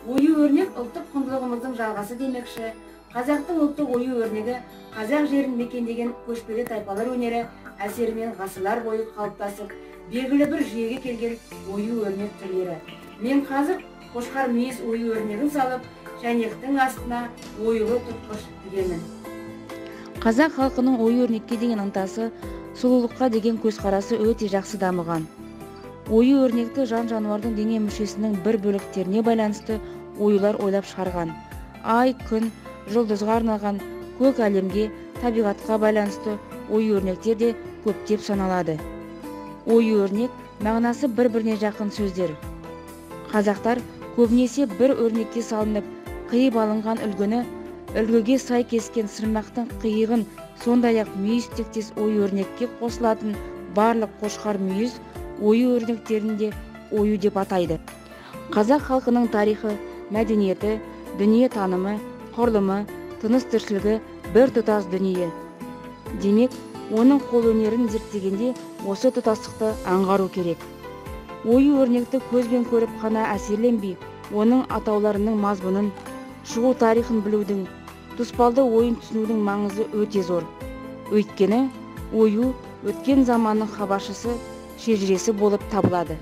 Ою-өрнек ұлттық құндылығымыздың жалғасы демекші, қазақтың ұлттық ою-өрнегі қазақ жерін мекендеген көшпелі тайпалар өнері әсерімен ғасырлар бойы қалыптасып, белгілі бір жүйеге келген ою-өрнек түрлері. Мен қазір қошқар мүйіз ою-өрнегін салып, шәйнектің астына оюлы тұтқыш тігемін. Қазақ халқының ою-өрнекке деген ынтасы, сұлулыққа деген көзқарасы өте жақсы дамыған. Ою-өрнекті жан-жануардың дене мүшесінің бір бөліктеріне байланысты оюлар ойлап шығарған. Ай, күн, жұлдызға арналған көк әлемге, табиғатқа байланысты ою-өрнектер де көптеп саналады. Ою-өрнек мағынасы бір-біріне жақын сөздер. Қазақтар көбінесе бір өрнекке салынып, қиып алынған үлгіні, үлгіге сай кескен сырмақтың қиығын, сондай-ақ мүйіз тектес ою-өрнекке қосылатын барлық қошқар мүйіз ою-өрнектерін де ою деп атайды. Қазақ халқының тарихы, мәдениеті, дүние танымы, құрылымы, тыныс-тіршілігі бір тұтас дүние. Демек, оның қолөнерін зерттегенде осы тұтастықты аңғару керек. Ою-өрнекті көзбен көріп қана әсерленбей, оның атауларының мазмұнын, шығу тарихын білудің, тұспалды ойын түсінудің маңызы өте зор. Өйткені, ою өткен заманның хабаршысы, шежіресі болып табылады.